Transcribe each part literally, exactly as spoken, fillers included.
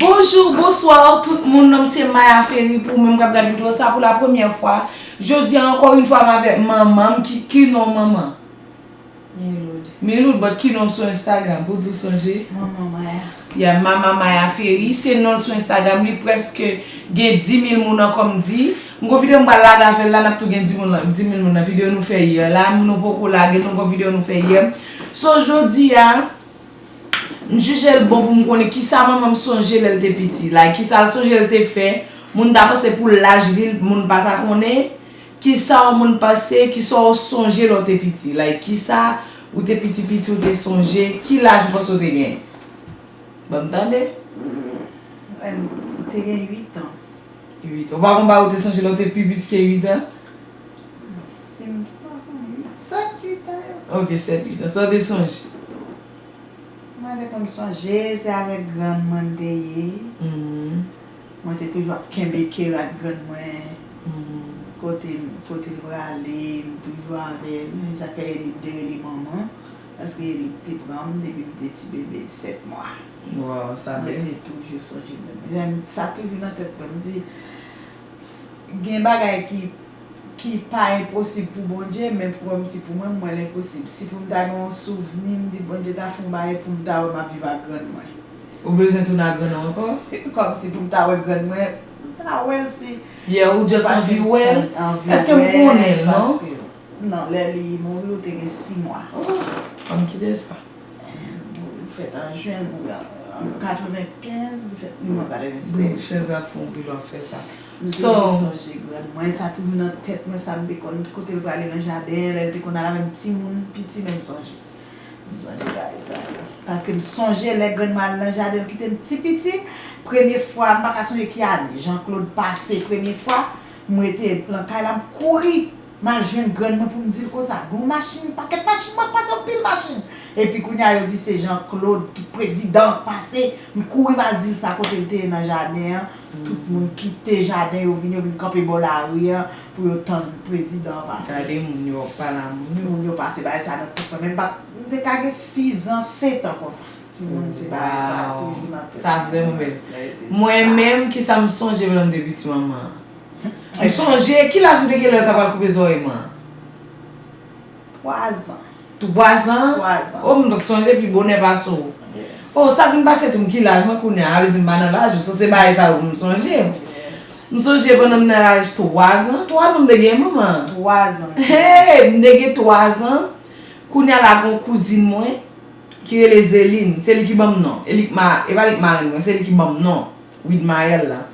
Bonjou, bonswa tout moun, non m se Maya Ferry. Pou ou menm k ap gad videyo sa pou la premyè fwa, jodi a ankò yon fwa m avèk manman m. Ki, ki non manman? Miloud. Miloud, but ki non sou Instagram pou di w sonje? Manman Maya. Yeah, Mama Maya Ferry se non l sou Instagram. Li prèske gen dis mil moun an kòm di. M gon videyo m pral lage avè l la, n ap tou gen dis moun lan, dis mil moun nan. Videyo nou fè yè la, nou poko lage, nou gon videyo nou fè yè. So, jodi a, m jije l bon pou m konnen kisa manman m sonje lè l te piti. Like, kisa l sonje l te fè, moun ta panse pou laj li, moun pa ta konnen. Kisa yon moun panse, kisa w sonje lè w te piti? Like, kisa ou te piti piti ou te sonje? Ki laj ou panse w te gen? Ban m tande. Lè m te gen uit an. Uit an. Ou pa konn bagay ou te sonje lè w te pi piti ke uit an? Si m pa konn, uit, sèt, uit an yo. Ok, sèt, uit an. Sa w te sonje? Mwen te konn sonje, se avèk grann mwen m te ye. Mhm. Mwen te toujou ap kenbe ke rad grann mwen. Mhm. Kote, kote l prale, m toujou avè l. Se sa k fè Eli, m te rele manman. Paske Eli te pran m depi m te ti bebe de sèt mwa. Wow, sa bèl. Mwen te toujou sonje grann mwen. Sa toujou nan tèt mwen. M di, s-, gen bagay ki ki pa enposib pou Bondye, men pwoblèm si pou mwen, m wè l enposib. Si pou m ta gen yon souvni, m di Bondye ta fè yon bagay pou m ta wè m ap viv ak grann mwen. Ou bezwen tounen ak grann ou ankò? Kòmsi pou m ta wè grann mwen, m ta wè l si. Yeah, ou just anvi wè l? Èske m konnen l, non? Paske, non, lè li mouri, ou te gen sis mwa. Oh, ann kite sa. Li fèt an jen, li mouri an, an katrevenkenz, li fèt, li mò an katrevensenk. Chèz la fè yon pi lò fè sa. M toujou sonje grann mwen, sa toujou nan tèt mwen, sa m te konn, kote l prale nan jaden, lè l te konn al avè m timoun piti, men m sonje. M sonje bagay sa yo. Paske m sonje lè grann mwen al nan jaden, l kite m ti piti, premye fwa, m pa ka sonje ki ane, Jean Claude pase, premye fwa, m rete nan kay la, m kouri. M al jwenn grann mwen pou m di l konsa, gen yon machin, pakèt machin, mwen pase yon pil machin. Epi kounye a yo di se Jean Claude ki prezidan k pase. M kouri m al di l sa kote l te ye nan jaden an. Tout moun kite jaden yo vin, yo vin kanpe bò lari an pou yo tann prezidan an pase. Gade moun yo ap pale a moun yo. Moun yo pase bagay sa nan tèt mwen. Men m pa, m te ka gen sis an, sèt an konsa. Timoun se bagay sa toujou nan tèt mwen. Sa vrèman bèl. Mwen menm, kisa m sonje pandan m te piti manman? M sonje, ki laj ou te gen lè yo ta pral koupe zòrèy mwen? Twazan. Twazan? Twazan. O, m sonje pi bonè pase w. Yes. O, sa vin pase tou, m ki laj mwen kounye a? Sa vle di m pa nan laj ou. So, se bagay sa yo pou m sonje. Yes. M sonje pandan m nan laj twazan. Twazan m te gen manman. Twazan. Hey, m te gen twazan. Kounye a la, gon kouzin mwen ki rele Zeline. Se li ki ban m non. E li k ma-, e pa li k marenn mwen, se li ki ban m non. Widmayèl la.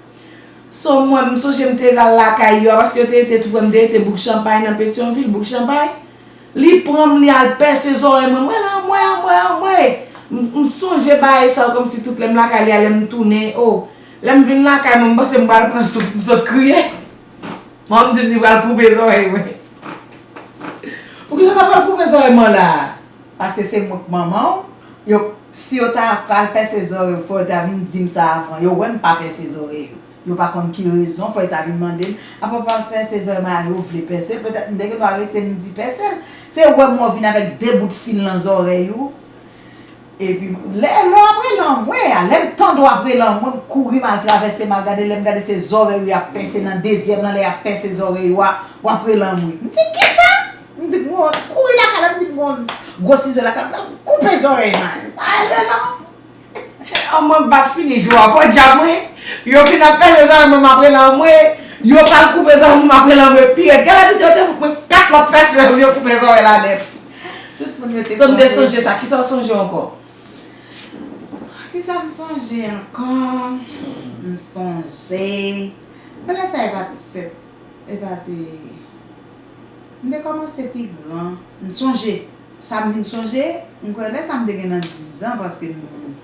So, mwen, m sonje m te al lakay yo a, paske yo te rete tou prè, m te rete Bouk Chanpay nan Petyonvil, Bouk Chanpay. Li pran m, li al pèse zòrèy mwen. Mwen la, anmwe, anmwe, anmwe. M, m sonje bagay sa yo kòmsi tout lè m lakay li a, lè m tounen, o. Lè m vin lakay mwen, m panse m pral pran souf, m sot kriye. Mwen, m di m li pral koupe zòrèy mwen. Poukisa w ta pral koupe zòrèy mwen la? Paske se mwen k manman w. Yo, si yo ta pral pèse zòrèy w, fò yo ta vin di m sa avan. Yo wè m pa pèse zòrèy yo. Yo pa konn ki rezon, fò yo ta vin mande m. Apa w pa pèse zòrèy mwen a, yo vle pèse l. Petèt m te gen dwa rete m di pèse l. Se yo wè m wè w vin avèk de bout fil nan zòrèy ou. Epi, lè, lè w ap rele anmwe a, lè m tande w ap rele anmwe, m kouri m al travèse, m al gade, lè m gade se zòrèy ou y ap pèse nan dezyèm lan, lè y ap pèse zòrèy ou a, w ap rele anmwe. M di, kisa? M di, m kouri lakay la, m di, m gon gwo sizo lakay la, m pral koupe zòrèy mwen. Ay, rele anmwe. Anmwe m pa fini jou a, podyab mwen. Yo fin ap pèse zòrèy mwen, m ap rele anmwe. Yo pral koupe zòrèy mwen, m ap rele anmwe. Pi rèd, gade videyo te fout mwen kat lòt pèse, yo koupe zòrèy la nèt. Tout moun yo te. So, m te sonje sa. Kisa w sonje ankò? Kisa m sonje ankò? M sonje. Men lè sa e pa t sèt, e pa te. M te kòmanse pi gran. M sonje. Sa m vin sonje, m kwè lè sa m te gen nan diz an, paske m,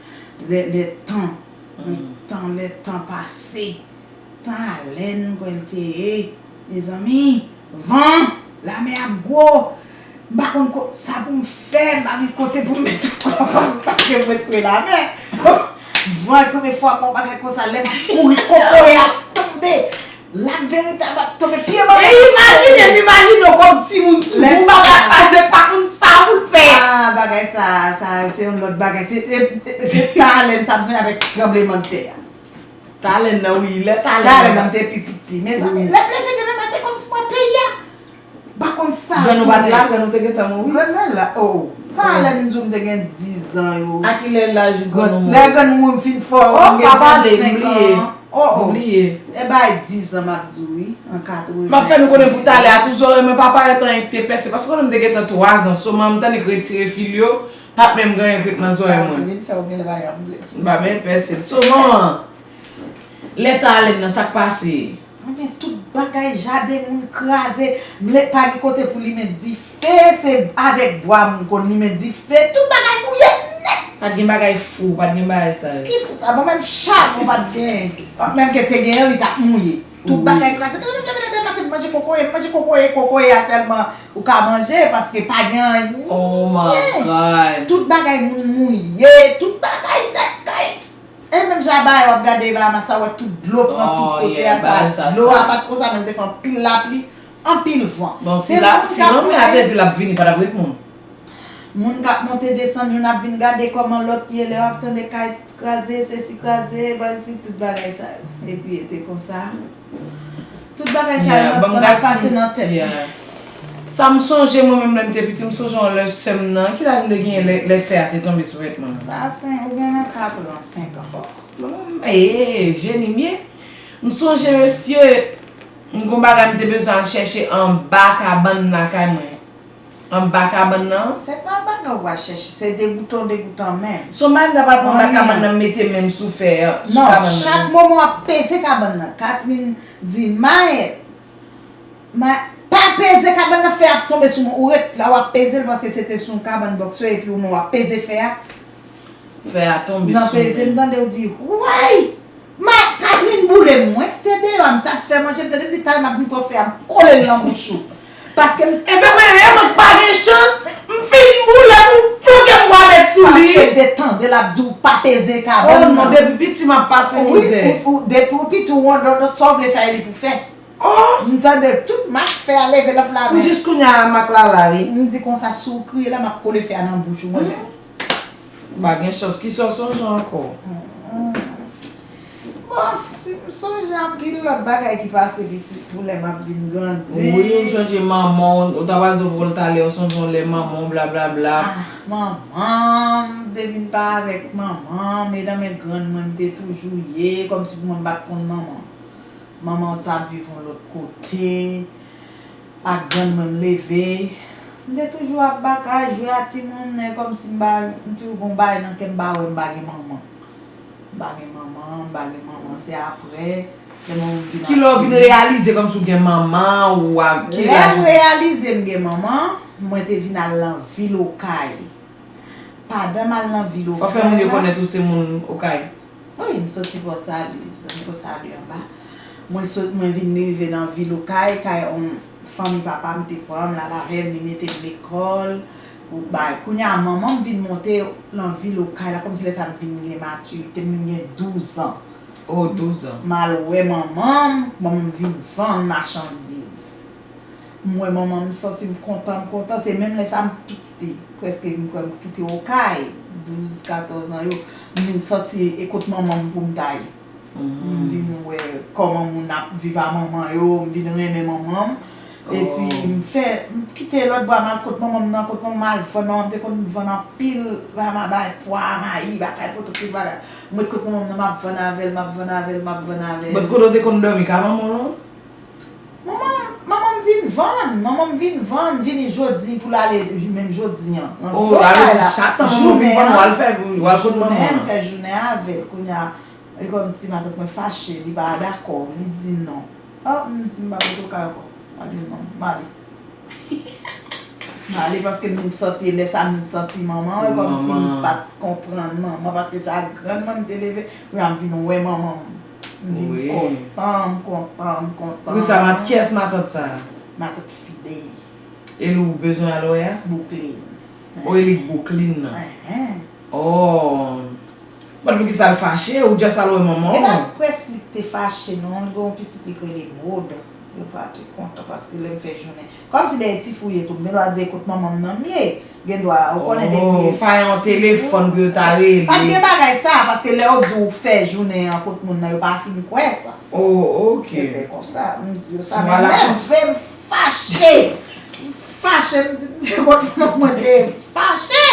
lè, lè tan, tan, lè tan pase. Tan alèn, kwè l te ye. Mezanmi, van, lamè ap gwo. M pa konn ko-, sa pou m fè, m pa gen kote pou m met kò m, paske mwen pre lamè. Van, premye fwa m wè yon bagay konsa, lè m ap kouri, kokoye ap tonbe. Lak veritab ap tonbe, pye m ap. E imajine, m imajine w kòm timoun, ou pa ka pase, pa konn sa pou l fè. Ah, bagay sa, sa, se yon lòt bagay. Se, e, e, se tan alèn sa m jwenn avèk tranblemanntè a. Talè nan, wi, lè talè nan. Talè nan, m te pi piti. Mezanmi, lè m leve demen maten, kòmsi m wè peyi a. M pa konn sa. Grann ou pa t la, grann ou te gentan mouri. Grann mwen la, oh. Talè m di w m te gen dizan yo. A kilè laj ou grann ou mouri? Lè grann mwen fin fò, oh, m gen vennsenk an. Oh, oh. M bliye. E bay dizan m ap di w, wi, an katreven. M ap fè nou konnen pou talè a, tou zòrèy mwen pa parèt anyen ki te pèse, paske konnen m te gentan twazan, so m tande k retire fil yo, pa t menm gen anyen k ret nan zòrèy mwen. Vin fè w gen bagay m vle. M pa menm pèse l. So, manman, lè talè nan, sa k pase? Anben, tout bagay, jaden moun kraze, m le pa gen kote pou limen dife, se avèk bwa moun konn limen dife, tout bagay mouye nèt. Pa t gen bagay fou, pa t gen bagay sa yo. Ki fou sa? Bon, menm chavon pa t gen. Menm ke te gen, li t ap mouye. Tout bagay kraze. Manje kokoye, manje kokoye, kokoye a sèlman ou ka manje, paske pa gen anyen. Oh my God. Tout bagay moun mouye, tout bagay nèt kay. E menm jan bagay w ap gade Bahamas sa, wè tout dlo pran tout kote a sa. Dlo a pa t konsa, men te fè anpil lapli, anpil van. Bon, si la, si lanmè a te di l ap vini, pa t ap ret moun. Moun k ap monte desann, youn ap vin gade kòman lòt ye, lè w ap tande kay kraze, sesi kraze, bagay si, tout bagay sa yo. Epi e te konsa. Tout bagay sa yo, nan, nan ap pase nan tèt mwen. Sa m sonje, mwen menm, lè m te piti, m sonje yon lè sè m nan, ki laj m te genyen lè, lè fè a te tonbe sou vètman m? Sa, se, ou gen nan katran, senk an. Bon, ee, jeni m ye. M sonje, mesye, m gon bagay m te bezwen al chèche anba kabann lakay mwen. Anba kabann nan. Se pa bagay w al chèche, se degoutan, degoutan menm. Se yon bagay m ta pral pran anba kabann nan, m mete men m sou fè a, sou kabann nan. Non, chak moman w ap peze kabann nan. Catherine di, Maëlle, Ma, pa peze kabann nan, fè a ap tonbe sou mwen. Ou ret la, w ap peze l paske se te sou yon kabann bòks yo, epi ou menm w ap peze fè a. Fè a tonbe sou mwen. Nan peze, m tande w di, way! Ma, Catherine boule m, mwen ki te deyò a, m t ap fè manje, m tande m di, talè m ap vin pran fè a, m kole l nan bouch ou. Paske m. Epi mwen, e mwen k pa gen chans, m fin boule pou flanke m bwa mèt sou li. Paske m te tande l ap di w pa peze kabann nan. Oh non, depi piti m ap pase mizè. Wi, ou, ou, depi w piti, ou wonn, sa w vle fè, li pou fè. Oh! M tande tout mak fè a leve lòt la men. Pou jis kounye a mak la la, wi. M di konsa, si w kriye la, m ap kole fè a nan bouch ou, mwen menm. M pa gen chans, kisa w sonje ankò? Bon, si m sonje anpil lòt bagay ki pase pitit pou lè m ap vin grandi. Wi, ou sonje manman w, ou ta pral di w pou l talè, ou sonje yon lè manman w, blablabla. Ah, manman m, m te vin pa avèk manman m, e nan men grann mwen m te toujou ye, kòmsi pou mwen m pa t konn manman m. Manman w t ap viv yon lòt kote, ak grann mwen m leve. M te toujou ap baka, jwe a timoun, men kòmsi m pa, m toujou gon bagay nan kè m pa wè m pa gen manman. M pa gen manman, m pa gen manman, se aprè, lè manman m vin. Kilè w vin reyalize kòmsi w gen manman, ou a ki laj ou? Lè m reyalize m gen manman, mwen te vin al nan vil Okay. Pandan m al nan vil Okay la. Fò fè moun yo konnèt ou se moun Okay. Wi, m soti Pòsali, m soti Pòsali anba. Mwen sot, mwen vin rive nan vil Okay, kay yon fanmi papa m te pran m, l al avè m, li mete m lekòl, pou bay. Kounye a, manman m vin monte nan vil Okay la, kòmsi lè sa a m vin gen matirite, m vin gen douz an. Oh, douz an. M al wè manman m, manman m vin vann machandiz. M wè manman m, m santi m kontan, m kontan. Se menm lè sa a m tou kite, prèske m kwè m kite Okay, douz, katòz an yo. M vin santi e kot manman m pou m ta ye. M vin wè kòman moun ap viv a manman yo, m vin renmen manman m. Epi m fè, m kite lòt bò a, m al kot manman m nan, kot manman m al vann, manman m te konn vann anpil, bay pwa, mayi, bagay, potopoto bagay. M ret kot manman m nan, m ap vann avè l, m ap vann avè l, m ap vann avè l. But kote w te konn dòmi, ka manman w non? Manman, manman m vin vann, manman m vin vann, vini jodi pou l ale, menm jodi an, nan vil Okay la. Jounen an, jounen an, m fè jounen avè l. Kounye a, e kòmsi matant mwen fache, li pa dakò, li di non. Oh, m di m pa ret Okay ankò. M ale, manman, m ale. M ale paske m vin santi, lè sa a m vin santi manman, e kòmsi m pa t konprann manman, paske se ak grann mwen m te leve, kounye a m vin wè manman m. M vin kontan, m kontan, m kontan. Wi, sa mat-, kiyès matant sa a? Matant Fidey. E li w bezwen al wè a? Brooklyn. O, e li k Brooklyn nan. Enhen. Oh. But poukisa l fache? Ou just al wè manman w? E pa près li k te fache non, li gen yon pitit li k rele Maud. Yo pa te kontan paske lè m fè jounen. Kòmsi dèyè ti fou ye tou, m gen dwa di e kot manman m nan m ye. Gen dwa, ou konnen depi. Oh, pa yon telefòn pou yo ta rele. Pa t gen bagay sa, paske lè yo di w fè jounen an kot moun nan, yo pa fin kwè sa. Oh, ok. Se te konsa, m di yo sa, m enève, m fache. M fache, m di, m di, kot manman te fache.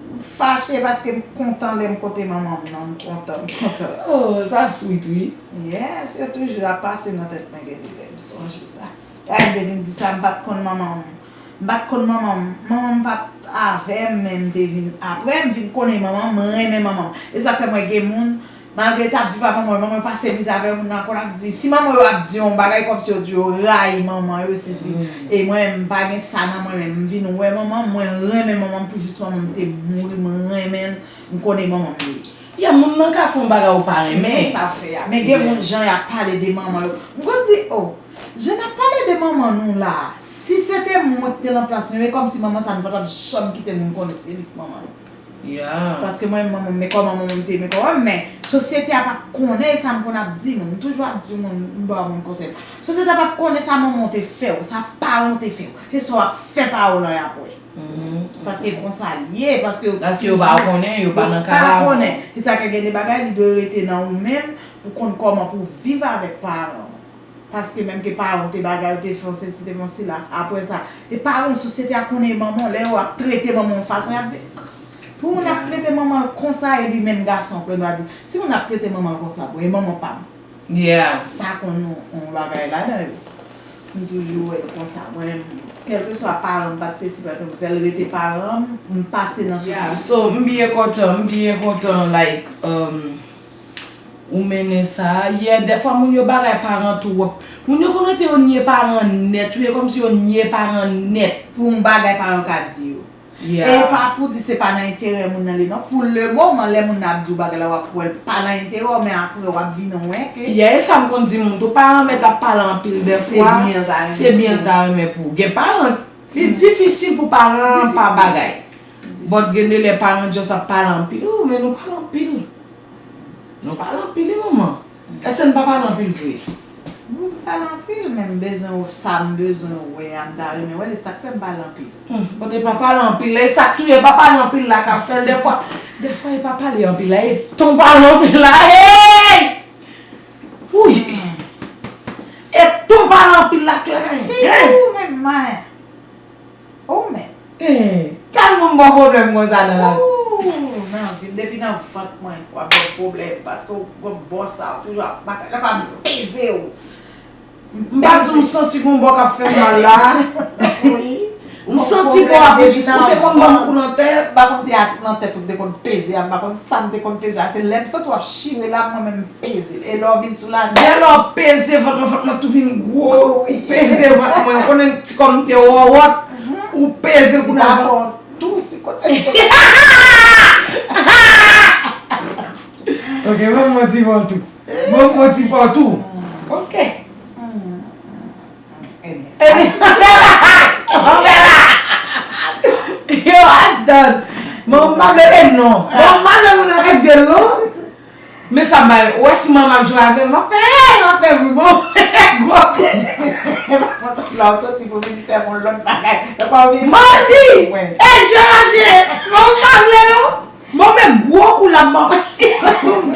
M fache paske m kontan lè m kote manman m nan, m kontan, m kontan. Oh, sa sweet, wi. Yes, yo toujou ap pase nan tèt mwen, gen de lè m sonje sa. Lè m te vin di sa, m pa t konn manman m. M pa t konn manman m. Manman m pa t avè m, men m te vin, apre m vin konnen manman m, mwen renmen manman m. E sa k fè mwen gen moun, malgre l t ap viv avè mwen, manman m pase mizè avè moun nan, konn ap di, si manman yo ap di yon bagay, kòmsi yo di yo rayi manman yo, si, si. E mwen, m pa gen sa nan mwen menm. M vin wè manman m, mwen renmen manman m pou jis manman m te mouri, mwen renmen l, m konnen manman m li. Ya, moun nan ka fè yon bagay ou pa renmen. Men sa fè a. Men gen moun jan y ap pale de manman yo. M konn di, oh, jan n ap pale de manman nou la, si se te mwen ki te nan plas nou, e kòmsi manman sa nou pa t ap janm kite moun konnen se li ki manman nou. Ya. Paske mwen, manman m, men kòman manman m te, men kòman, men sosyete a p ap konnen sa m konn ap di moun. M toujou ap di moun, m ba moun konsèy. Sosyete a p ap konnen sa manman w te fè w, sa paran w te fè w. Se sa w ap fè paran w lan y ap wè. Paske konsa l ye, paske yo toujou, yo pa konnen, yo pa nan kay la. Yo pa konnen. Se sa k gen de bagay, li dwe rete nan ou menm pou konn kòman pou viv avèk paran w. Paske menm ke paran w te bagay, yo te fè w sesi, te fè w sela. Apre sa, e paran w, sosyete a konnen manman w, lè yo ap trete manman w yon fason, y ap di, "Ah, pou moun ap trete manman l konsa?" Epi menm gason an pran dwa di, "Si moun ap trete manman l konsa, bon, e manman pa m." Yeah. Sa konn yon, yon bagay ladan yo. M toujou wè l konsa. Mwen, kèlkeswa paran m, pa t sesi, pa t sela, l rete paran m, m pase nan sosyete. Yeah, so, m byen kontan, m byen kontan, like, um, ou mennen sa. Yeah, dèfwa moun yo bagay paran twòp. Moun yo konn rete yo nye paran nèt, wi, e kòmsi yo nye paran nèt. Pou yon bagay paran ka di yo. Yeah. E pa pou di se pa nan enterè moun nan li non. Pou le moman, lè moun nan ap di w bagay la, w ap wè l pa nan enterè w, men apre w ap vin wè ke. Yeah, e sa m konn di moun tou. Paran mèt ap pale anpil dèfwa. Se byen l ta renmen pou ou. Gen paran, li difisil pou paran pa bagay. But gen de lè paran just ap pale anpil. Oh, men nou pale anpil. Nou pale anpil, wi, manman. Èske n pa pale anpil vre? Nou pale anpil, men m bezwen w, sa m bezwen wè a, m ta renmen wè l, e sa k fè m pale anpil. Hmm, bon, e pa pale anpil la, e sa k touye, e pa pale anpil la k ap fè l dèfwa. Dèfwa, e pa pale anpil la, e ton pale anpil la, hey! Wouy! E ton pale anpil la, klè. Si ou menm, man. Ou menm. Eh, gad moun ba w pwoblèm konsa nan lavi. Ooh, nan vi m, depi nan vant mwen, w ap ba m pwoblèm, paske w, w, bò sa, w toujou ap, bagay la pa m peze w. M pa di w, m santi gon bò k ap fè m mal la. Wi. M santi bò a pou jis, ou te konn ban m kou nan tèt. M pa konn si a nan tèt ou te konn peze a, m pa konn sa m te konn peze a, se lè m santi w ap chire la, mwen menm peze l. E lè w vin sou la. Dèlè w peze vant mwen, vant mwen tou vin gwo. Wi. Peze vant mwen, ou konnen ti kò m te wòwòt. Ou peze l pou nan vant. Tou si kote. Ok, ban m yon ti vant tou. Ban m yon ti vant tou. Ok. Ebyen, ebyen, sa. Ebyen, sa. Yo, atann. Manman m ap leve non. Manman m ap leve moun nan rèk de lon. Men sa bay, ou wè si manman ap jwe avè m, m ap fè, hey, m ap fè bri bon. Gwo. La w soti pou vin fè m yon lòt bagay. Donk w vin. Manzi! Ey, jwe avè m. Manman m ap leve non. Bon, men gwo kou l ap ban mwen.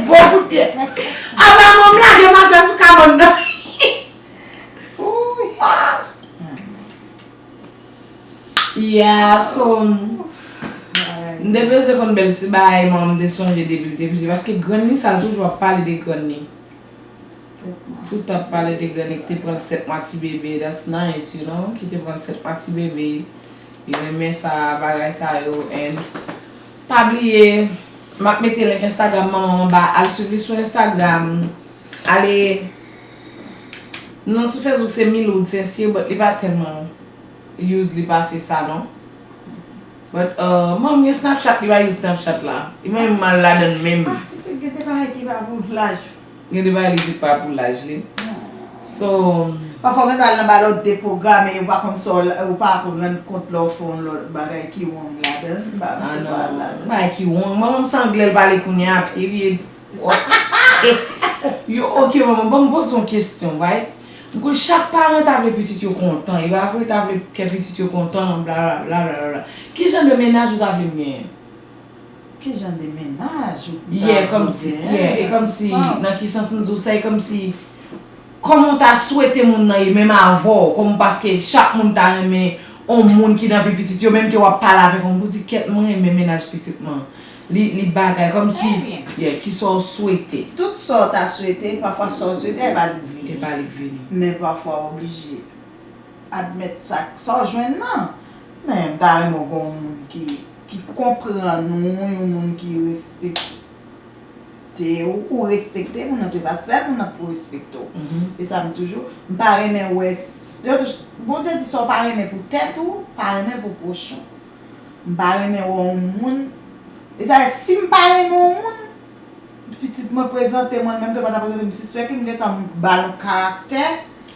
Gwo kout pye. Apa manman m lage m atè sou kabann nan. Ooh. Yeah, so, m te bezwen konn bèl ti bagay, manman m te sonje depi l te piti, paske grann li sa, l toujou ap pale de grann li. Tout ap pale de grann li ki te pran l sèt mwa ti bebe, that's nice, you know, ki te pran l sèt mwa ti bebe. Li renmen sa, bagay sa yo, and pa bliye, m ap mete link Instagram manman m anba, al swiv li sou Instagram, ale, non sou Facebook se Miloud Saint-Cyr, but li pa tèlman use li pase sa non. But, uh, manman m gen Snapchat, li pa use Snapchat la. Li menm mal ladan l menm. Ah, pitit, gen de bagay ki pa pou laj. Gen de bagay li di pa pou laj li. So, pafwa w gen dwa al nan bagay lòt deprograme, ou pa konn sa w, ou pa konn rann kont lè w fè yon lòt bagay ki wrong ladan l, m pa, ah, m pa al ladan l. Bagay ki wrong. Manman m se anglè l pale kounye a, period. Yo, ok, manman, ban m poze yon kesyon, right? Gwo, chak paran ta vle pitit yo kontan, e pa vre, ta vle kè pitit yo kontan, bla bla bla bla bla. Ki jan de mennaj ou ta vle m genyen? Ki jan de mennaj ou ta Yeah, vle kòmsi, genyen? yeah, e Nan ki kòmsi, sans? Nan ki sans m di w sa, e kòmsi, kòman w ta swete moun nan ye menm avè w, kòm paske chak moun ta renmen yon moun ki nan vi pitit yo, menm ke w ap pale avèk yon moun, pou di, kèt, mwen renmen mennaj pitit mwen. Li, li bagay, kòmsi, Ebyen. Yeah, kisa w swete? Tout sa w ta swete, pafwa sa w swete, e pa li k vini. E pa li k vini. Men pafwa w oblije admèt sa, sa w jwenn nan. Men m ta renmen w gen yon moun ki, ki konprann ou, yon moun ki respekte w, ou respekte moun nan tou, e pa sèl moun nan k pou respekte w. Mhm. E sa m toujou, m pa renmen wè, s- yo tou- Bondye di sa w pa renmen pou tèt ou, pa renmen pou pwochen w. M pa renmen wè yon moun, e sa, si m pa renmen yon moun, pitit mwen prezante mwen, menm ke l pa ta prezante m, sispèk m gentan ba l yon karaktè.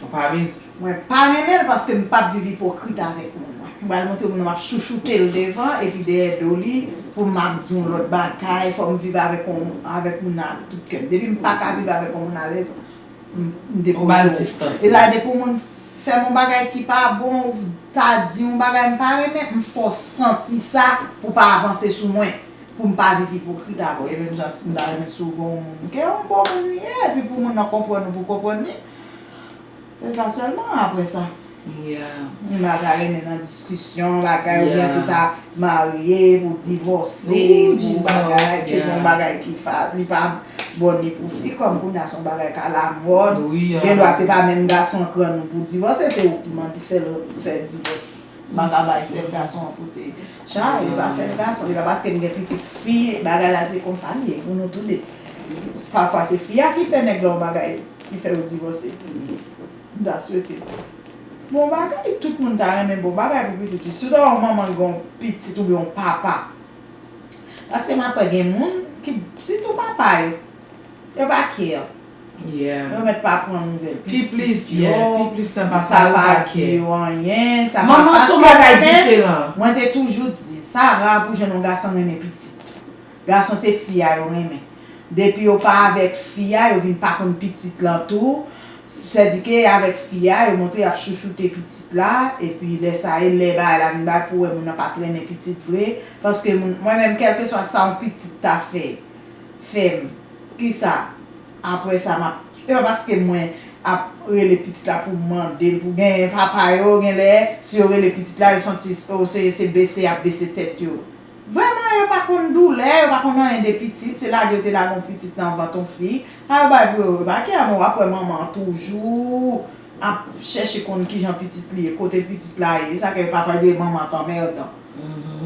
Ou pa bezwen. Mwen pa renmen l paske m p ap viv ipokrit avèk moun nan. M pral montre moun nan m ap chouchoute l devan, epi dèyè do li, pou m ap di yon lòt bagay, fò m viv avèk yon, avèk moun nan ak tout kè m. Depi m pa ka viv avèk yon moun alèz, m, m depoze w. E sa, depi yon moun fè m yon bagay ki pa bon, ou ta di yon bagay m pa renmen, m fè w santi sa pou w pa avanse sou mwen, pou m pa viv ipokrit avè w. E menm jan si m ta renmen si w gen yon moun, ke yon bon moun li ye, epi pou moun nan konprann ou, pou w konprann li, se sa sèlman. Apre sa, Yeah. m pa ta renmen nan diskisyon, bagay, oubyen pou ta marye, pou divòse, Ooh, pou bagay, Jesus, se yon yeah. Bagay ki fa, li pa bon ni pou fi kòm kounye a se yon bagay k alamòd. Wi, Gen dwa se pa menm gason an k rann ou pou divòse, se ou ki mande fè l fè divòs. M pa ka bay sèl gason an pote chay, e pa sèl gason, e pa paske m gen pitit fi, bagay la se konsa li ye pou nou toude. Pafwa se fi a ki fè nèg la yon bagay ki fè yo divòse. M ta swete. Bon bagay, tout moun ta renmen bon bagay pou pitit yo. Sitou yon manman ki gen yon pitit oubyen yon papa. Paske m ap wè gen moun ki, sitou papa yo, yo pa care. Yeah. Yo mèt pa pran nouvèl Pi plis, pitit yo. Yeah, pi plis nan pasa Sa yo pa pa di care. Yo anyen, sa Manman pa se yon paske bagay konnen, diferan. Mwen te toujou di, sa ra pou jwenn yon gason renmen pitit. Gason se fi a yo renmen. Depi yo pa avèk fi a, yo vin pa konn pitit lan tou. Sèdike avèk fi a, yo montre y ap chouchoute pitit la, epi lè sa e lè bagay la vin bay pou wè moun nan pa t renmen pitit vre. Paske moun, mwen menm, kèlkeswa sa yon pitit ta fè, fè m, kisa? Apre sa, m ap, e pa paske mwen ap rele pitit la pou m mande l, pou genyen papa yo, genlè, si yo rele pitit la, yo santi, oh, se, se bese, y ap bese tèt yo. Vrèman, yo pa konn doulè, yo pa konn anyen de pitit, se lage yo te lage yon pitit nan vant yon fi. A yo bay pou yo, yo pa care, men w ap wè manman an toujou ap chèche konn kijan pitit li ye, kote pitit la ye, sa ke pafwa yo di manman k anmèdan.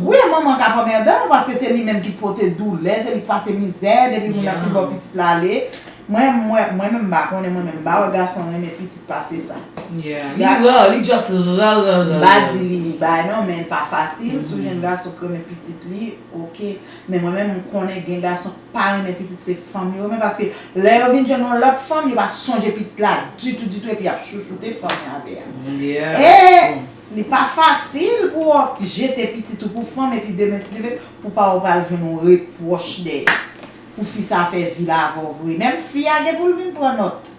Wi, manman k ap anmèdan, paske se li menm ki pote doulè, se li k pase mizè, depi moun nan fin ba w pitit la ale. Mwen, mwen, mwen menm m pa konnen, mwen menm m pa wè gason renmen pitit pase sa. Yeah. Li ra, li just ra, ra, ra. M pa di li bay non, men pa fasil, si w jwenn gason k renmen pitit li, oke. Men mwen menm m konnen gen gason k pa renmen pitit, se fanm yo renmen, paske lè yo vin jwenn yon lòt fanm, yo pa sonje pitit la ditou, ditou, epi y ap chouchoute fanm yo avè a. Yeah. E li pa fasil pou w jete pitit ou pou fanm, epi demen si Dye vle, pou pa w pral jwenn yon repwòch dèyè. Pou fi sa fè vi l avè w vre. Menm fi a gen pou l vin pran nòt.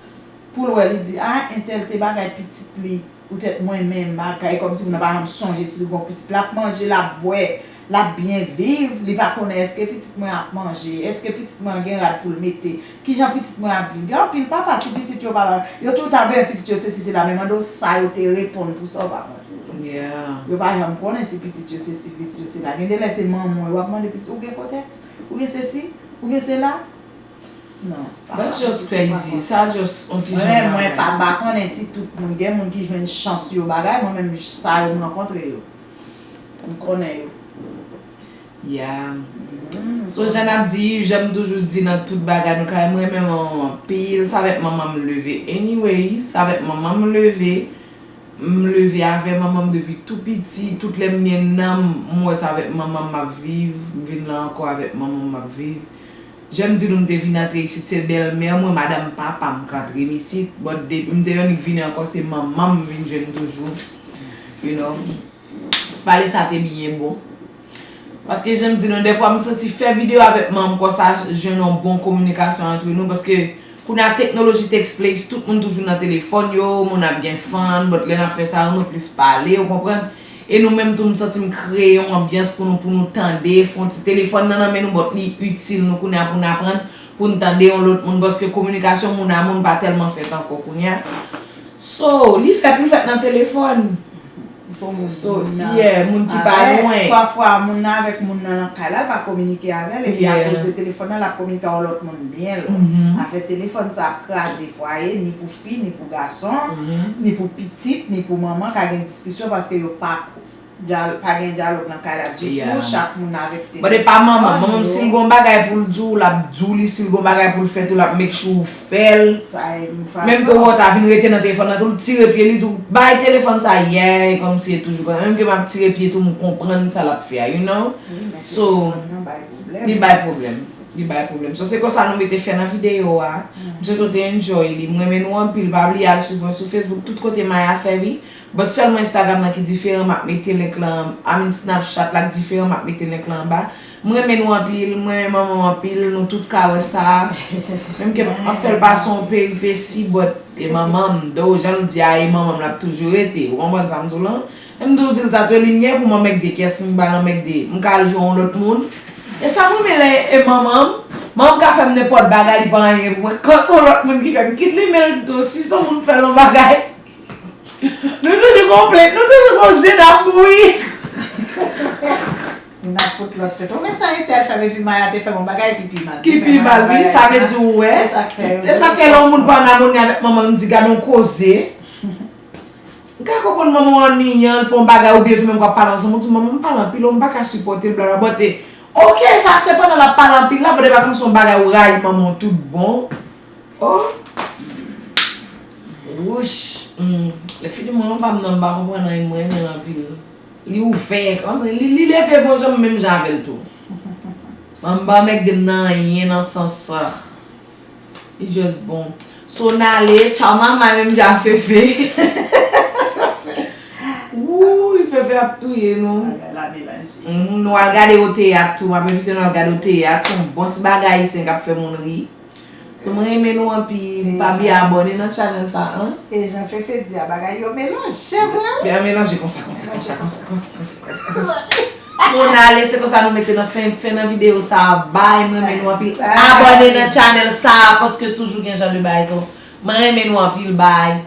Pou l wè, li di, a, entèl te bagay pitit li, poutèt mwen menm, bagay, kòmsi moun nan pa janm sonje si l gon pitit. L ap manje, l ap bwè, l ap byen viv, li pa konnen èske pitit mwen ap manje, èske pitit mwen an gen rad pou l mete, kijan pitit mwen ap viv. Gen anpil papa, si pitit yo pa la, yo tout ap benyen pitit yo sesi sela, men mande w sa yo te reponn pou sa w pa konn. Yeah. Yo pa janm konnen si pitit yo sesi, pitit yo sela. Gen de lè se manman w ap mande pitit, ou gen kotèks, ou gen sesi, ou gen sela. Non. That's just crazy. Sa just on ti Mwen jan menm, mwen bagay. Pa, pa konnen si tout moun, gen moun ki jwenn chans yo bagay, mwen menm sa yo m rankontre yo. M konnen yo. Yeah. So, jan n ap di, jan m toujou di nan tout bagay nou kay, mwen renmen manman m anpil, sa avèk manman m leve. Anyways, sa avèk manman m leve. M leve avè manman m depi tou piti, tout lè m gen nanm, m wè sa avèk manman m m ap viv, m vin la ankò avèk manman m m ap viv. Jan m di nou, m te vin antre isit, se bèlmè mwen, madanm papa m k antre m isit, but de, m te annik vini ankò, se manman m m vin jwenn toujou. You know. Ti pale sa te byen bon. Paske jan m di nou, dèfwa m santi fè videyo avèk manman m konsa, jwenn yon bon kominikasyon antre nou, paske Kounye a teknoloji takes place, tout moun toujou nan telefòn yo, moun ap gen fun, but lè n ap fè sa yo, nou plis pale, ou konprann? E nou menm tou, m santi m kreye yon anbyans pou nou, pou nou tande, fè yon ti telefòn nan nan men nou, but li itil nou kounye a pou n aprann, pou n tande yon lòt moun, paske kominikasyon moun a moun pa tèlman fèt ankò kounye a. So, li fèt, li fèt nan telefòn. Pou moun, So, moun nan yeah, moun ki pa avè, lwen. Pafwa, moun nan avèk moun nan nan kay la, l pa kominike avè l, epi Yeah. akoz de telefòn nan, l ap kominike a yon lòt moun byen lwen. Mhm. Afè telefòn sa ap kraze fwaye, ni pou fi, ni pou gason, Mhm. ni pou pitit, ni pou manman, ka gen diskisyon paske yo pa dyal-, pa gen dyalòg nan kay la ditou, Yeah. chak moun avèk But e pa manman, telefòn manman m, yo. Si l gon bagay pou l di w, l ap di w li, si l gon bagay pou l fè tou, l ap make sure ou fè l. Sa e yon fason. Menm ke w wè w ta vin rete nan telefòn nan tou, l tire pye li, di w, bay telefòn sa, yeah, e kòmsi e toujou konsa. Menm ke m ap tire pye tou, m konprann sa l ap fè a, you know? Wi, men So, telefòn nan bay pwoblèm. Li bay pwoblèm. Li bay pwoblèm. So, se konsa nou mete fè nan videyo a. Mm. M swete w te enjoy li. M renmen nou anpil. Pa bliye al swiv mwen sou Facebook, tout kote Maya Fèvi. But sèlman Instagram nan ki diferan, m ap mete link lan, I mean Snapchat la k diferan, m ap mete link lan anba. M renmen nou anpil, m renmen manman m anpil, nou tout ka wè sa. Menm ke m ap fè l pase yon peripesi, but e manman m, though, jan l di a, e manman m l ap toujou rete. Ou konprann sa m di w lan? Menm tou di l ta twe li m gen pou m anmègde, kiyès m ba l anmègde? M ka al jwe yon lòt moun. E sa m renmen lè e manman m, manman m ka fè m nenpòt bagay, li pa anyen pou mwen. Kan se yon lòt moun ki fè m, kit li men l tou, si se yon moun fè l yon bagay. Nou toujou konplent, nou toujou gon zen ap bouyi. N ap fout lòt tèt. Ou men sa entèl fè m, epi Maya te fè m yon bagay ki pi mal. Ki pi mal, wi, sa vle di ou wè. E sa k fè yo. E sa k fè lè yon moun pa an amoni avèk manman l, m di gade yon koze. M ka konprann manman w anniyan, l fè yon bagay oubyen tou menm w ap pale ansanm, ou di manman m pale anpil, ou m pa ka sipòte l, blablabla. But, eh, ok, sa se pandan l ap pale anpil la, but e pa kòmsi yon bagay ou rayi manman w tout bon. Oh. Wouch. Hmm. Lè fini manman pa m nan, m pa konprann anyen, m renmen l anpil. Li ouvè, kòmsi li, li leve bon jan, m menm jan avè l tou. Manman m pa anmègde m nan anyen nan sans sa. Li just bon. So n ale, tchaw manman, menm jan Fefe. Wouy, Fefe ap touye nou. Bagay la melanje. Mhm, nou al gade o teyat tou, m ap envite nou al gade o teyat, se yon bon ti bagay ayisyen k ap fè moun ri. So m renmen nou anpil, pa bliye abòne nan channel sa an. E jan Fefe di a, bagay yo melanje vre. Byen melanje konsa, konsa, konsa, konsa, konsa, konsa, konsa, konsa. So n ale, se konsa nou mete nan fen, fen nan videyo sa a. Bye, m renmen nou anpil. Bye. Abòne nan channel sa a, paske toujou gen jan de bagay sa. M renmen nou anpil, bye.